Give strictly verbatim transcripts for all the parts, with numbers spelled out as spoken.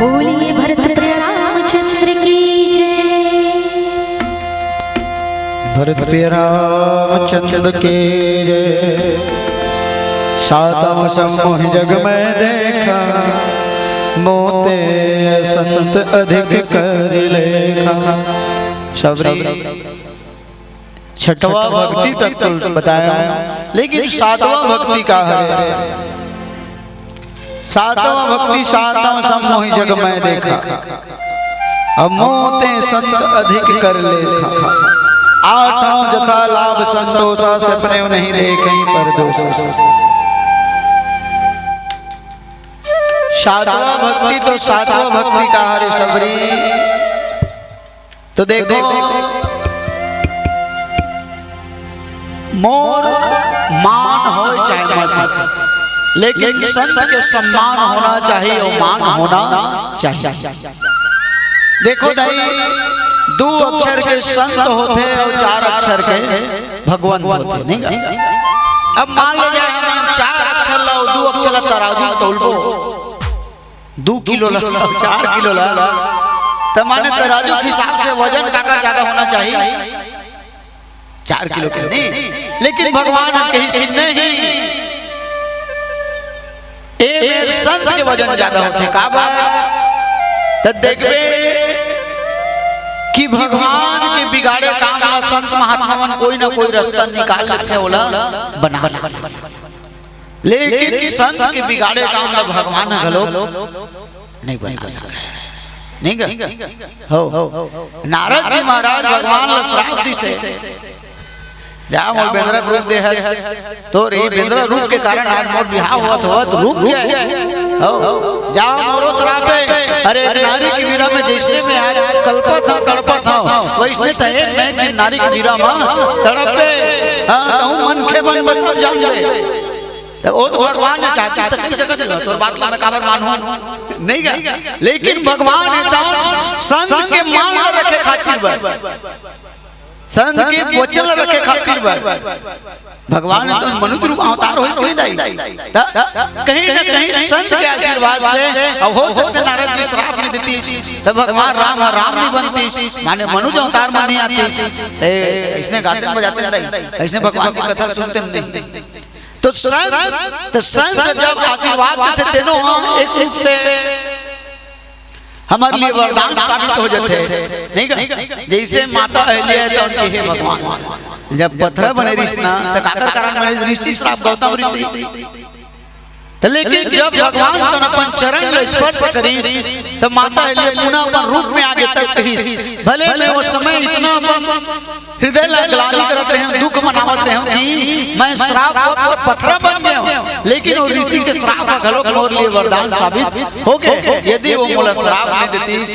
बोलिए भरत प्रिय रामचंद्र की जय। भरत प्रिय रामचंद्र की जय। सातम सम मोहि जग में देखा, मोते संत अधिक कर लेखा। सबरी छठवा भक्ति तक तो बताया, लेकिन सातवां भक्ति का है? सातवां भक्ति, सातम सम मोहि जग में देखा, अब मोते संत अधिक कर लेखा। आठवां जथा लाभ संतोषा, सपने नहीं देखे परदोष। सातवां भक्ति तो सातवां भक्ति का हरे सबरी। तो देखो, मोर मान होय चाहे मत, लेकिन संत के सम्मान होना चाहिए और मान होना चाहिए। देखो दाई, दो अक्षर के संत होथे और चार अक्षर के भगवंत होथे, नहीं गा? अब मान लीजिए, हम चार अक्षर ला और दो अक्षर ला तराजू में तौलबो, दू किलो ला, चार किलो ला, त माने तराजू के हिसाब से वजन काकर ज्यादा होना चाहिए? चार किलो के नहीं, लेकिन भगवान ह कहिस कि नहीं, ए मेर संत के वजन ज्यादा होथे। काबर? त देखबे कि भगवान के बिगाड़े काम ला संत महात्मा मन कोई ना कोई रास्ता निकाल लेथे, ओला बना लेथे। लेकिन संत के बिगाड़े काम ला भगवान ह घलो नहीं बना सके। नहीं गा? हो। नारद जी महाराज भगवान ला श्राप दिसे, जा मोर बेंदरा के रूप दे हस, तोर ये बेंदरा रूप के कारण आज मोर बिहाव होवत होवत रुक गया है। हो। जा मोरो श्राप है। अरे एक नारी के वीरा में जैसे मैं आज कलपत हूँ, तड़पत हूँ, वैसने त एक न एक दिन नारी के वीरा में तड़पे। हाँ, कहूँ मनखे बन बन तब जान ले। त ओ तो भगवान ने चाहतिस त कहि सकत हे, तोर बात ला मैं काबर मानहूं? नहीं गा? लेकिन भगवान एकदम संत के मान ल रखे खातिर बर, संत के वचन ल रखे खातिर बर भगवान एकदम मनुष्य रूप अवतार होइस कहीं दाई। त कहीं ना कहीं संत के आशीर्वाद से, अब हो सकथे नारद जी श्राप नहीं देतिस, त भगवान राम ह राम नहीं बनतिस, माने मनुष्य अवतार में नहीं आतिस। त अइसने गाते बजाते दाई, अइसने भगवान की कथा सुनते नहीं। तो संत, तो संत जब आशीर्वाद देथे, तेनो हम एक रूप से हमारे लिए वरदान साबित हो जाथे, नहीं गा? जैसे माता अहिल्या है, तो उनके हे भगवान, जब पथरा बने रिहिस ना, तो काकर कारण बने? ऋषि श्राप, गौतम ऋषि। तो लेकिन जब भगवान तन अपन चरण ल स्पर्श करिस, तो माता अहिल्या पुनः अपन रूप में आगे तब कहिस, भले मैं वो समय इतना अपन हृदय ला ग्लानि करत रहेंव, दुख मनावत रहेंव कि मैं श्राप होत पथरा बन गेंव, लेकिन वो ऋषि के श्राप ह घलोक मोर लिए वरदान साबित हो गे। यदि वो मोला श्राप नहीं देतिस,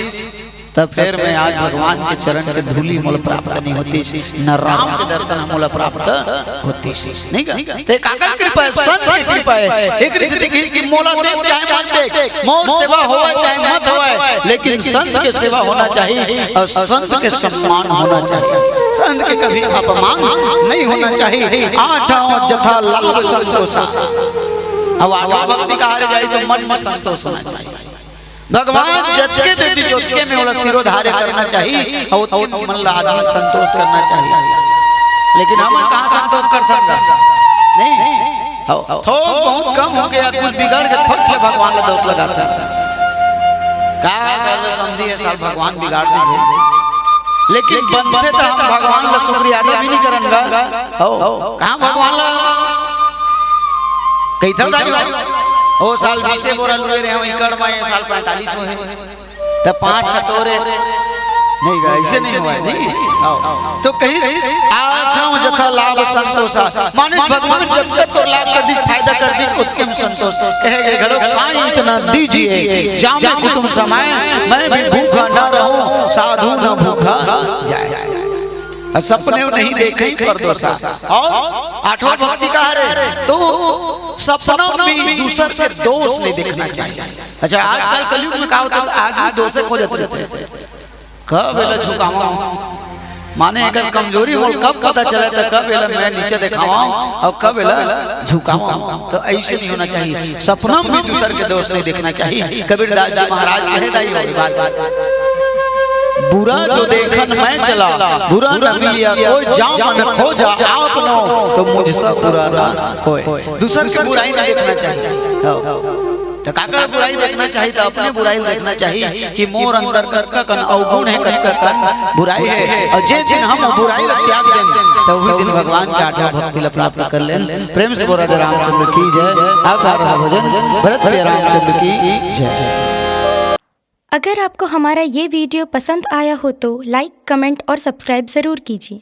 त फेर मैं आज भगवान के चरण के धूलि मोला प्राप्त नहीं होतिस, न राम के दर्शन मोला प्राप्त होतिस। नहीं गा? ते काकर कृपा है? संत के कृपा है। एक ऋषि कहिस कि मोला देख चाहे मत देख, मोर सेवा होवय चाहे मत होवय, लेकिन संत के सेवा होना चाहिए और संत के सम्मान होना चाहिए, संत के कभी अपमान नहीं होना चाहिए। आठवां जथा लाभ संतोषा। अब आठवां भक्ति कहा जाए तो मन में संतोष होना चाहिए। भगवान जतके दे दिस, ओतके में ओला सिरोधार्य करना चाहिए और ओतके में मन ला आदमी संतोष करना चाहिए। लेकिन हमन कहाँ संतोष कर सकता? नहीं। हव, थोक बहुत कम हो गया, कुछ बिगड़ के फट ले भगवान ला दोष लगाता। का करबे समझी, ये साल भगवान बिगाड़ दे। लेकिन बनथे त हम भगवान ला शुक्रिया अदा भी नहीं करन गा। हव, कहाँ भगवान ला कहिथव दाई हो? ओ साल बीसे बोरा लुए रहे हो, एकड़ में ये साल पैंतालीस हो है। त पाँच ह तोरे। नहीं गा, ऐसे नहीं हुआ है, नहीं। आओ। तो कहिस, आठवां जथा लाभ संतोषा। माने भगवान जतका तोर लाभ कर दिस, फायदा कर दिस, ओतके में संतोष। कहे गे घलोक, साईं इतना दीजिए, जामे कुटुम समाए, मैं भी भूखा न रहूं, साधु न भूखा जाए। और सपने नहीं देखे परदोषा। और आठवां भक्ति का हरे, तो सपना में भी दूसर के दोष नहीं देखना चाहिए। अच्छा, आजकल कलयुग में का होता है, आदमी दोषे खोजत रहते हैं। कब एला झुकावां? माने एकर कमजोरी मोल कब पता चले, त कब एला मैं नीचे देखावां अउ कब एला झुकावां। तो ऐसे नहीं होना चाहिए। सपना में भी दूसर के दोष नहीं देखना चाहिए। कबीरदास जी महाराज कहे, दाई हो बात, बुरा जो देखन मैं चला, बुरा न मिलिया कोई, जा मन खोजा आपनो, तो मुझसे बुरा ना कोई। दूसर के बुराई नहीं देखना चाहिए। हाँ। तो काकर बुराई देखना चाहिए, तो अपने बुराई देखना चाहिए कि मोर अंदर कतका कन अवगुण है, कतका कन बुराई है। और जे दिन हम बुराई ला त्याग देन, तो वही दिन भगवान के आठवां भक्ति ला प्राप्त कर लेन। प्रेम से बोला जय रामचंद्र की जय। आप सारा सा भजन भरत प्रिय रामचंद्र की जय। अगर आपको हमारा ये वीडियो पसंद आया हो तो लाइक, कमेंट और सब्सक्राइब ज़रूर कीजिए।